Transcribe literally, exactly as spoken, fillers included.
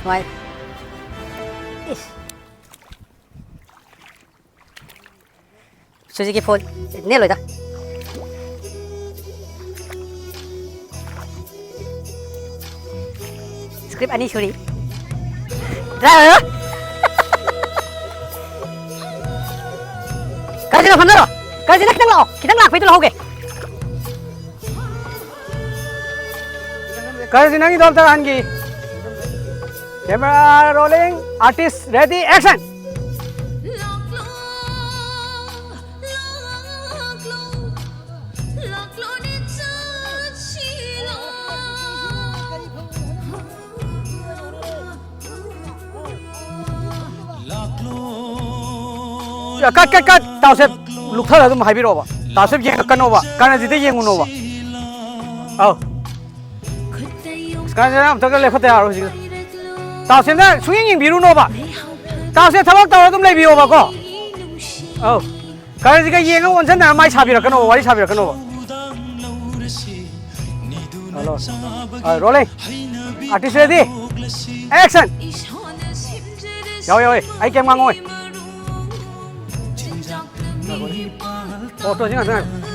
ꯅꯨꯡꯉꯥꯏ꯫ ꯏꯁ꯫ ꯁꯨꯖꯤꯒꯤ phone net ꯂꯣꯏꯗ꯫ Script ꯑꯅꯤ ꯁꯨꯔꯤ꯫ ꯗ꯭ꯔꯥꯏꯚꯔ꯫ ꯀꯔꯁꯤꯅ ꯐꯝꯅꯔꯣ꯫ ꯀꯔꯁꯤꯅ ꯈꯤꯇꯪ ꯂꯥꯛꯑꯣ꯫ ꯈꯤꯇꯪ ꯂꯥꯛꯄꯩꯗꯨ ꯂꯧꯍꯧꯒꯦ꯫ ꯀꯔꯁꯤ ꯅꯪꯒꯤꯗꯣ ꯑꯝꯇ ꯍꯟꯈꯤ꯫ Camera rolling, artist ready, action! ꯀꯠ ꯀꯠ ꯀꯠ ꯇꯥꯎꯁꯦ꯫ ꯂꯨꯞꯊꯔ ꯑꯗꯨꯝ ꯍꯥꯏꯕꯤꯔꯛꯑꯣꯕ꯫ ꯇꯥꯎꯁꯦ ꯌꯦꯡꯉꯛꯀꯅꯣꯕ꯫ ꯀꯔꯅꯖꯤꯠꯇ ꯌꯦꯡꯉꯨꯅꯣꯕ꯫ ꯑꯧ꯫ ꯀꯔꯅꯖꯤꯠ ꯑꯝꯇꯒ ꯂꯦꯞꯈꯠꯇ ꯌꯥꯔꯣꯏ ꯍꯧꯖꯤꯛ꯫ ꯇꯥꯎꯁꯦꯝꯅ ꯁꯨꯡꯌꯦꯡ ꯌꯦꯡꯕꯤꯔꯨꯅꯣꯕ꯫ ꯇꯥꯎꯁꯦ ꯊꯕꯛ ꯇꯧꯔ ꯑꯗꯨꯝ ꯂꯩꯕꯤꯌꯣꯕꯀꯣ꯫ ꯑꯧ꯫ ꯀꯔꯅꯖꯤꯠꯀ ꯌꯦꯡꯉ ꯑꯣꯟꯁꯤꯟꯅꯔ ꯃꯥꯏ ꯁꯥꯕꯤꯔꯛꯀꯅꯣꯕ, ꯋꯥꯔꯤ ꯁꯥꯕꯤꯔꯛꯀꯅꯣꯕ꯫ ꯍꯜꯂꯣ꯫ ꯑ, rolling. Artist ready? Action! ꯌꯥꯎꯋꯦ, ꯌꯥꯎꯋꯦ꯫ ꯑꯩ ꯀꯩꯝ ꯉꯥꯡꯉꯣꯏ꯫ ꯑꯣ, ꯇꯣ, ꯁꯤ ꯉꯥꯛꯇ ꯉꯥꯏꯈꯣ꯫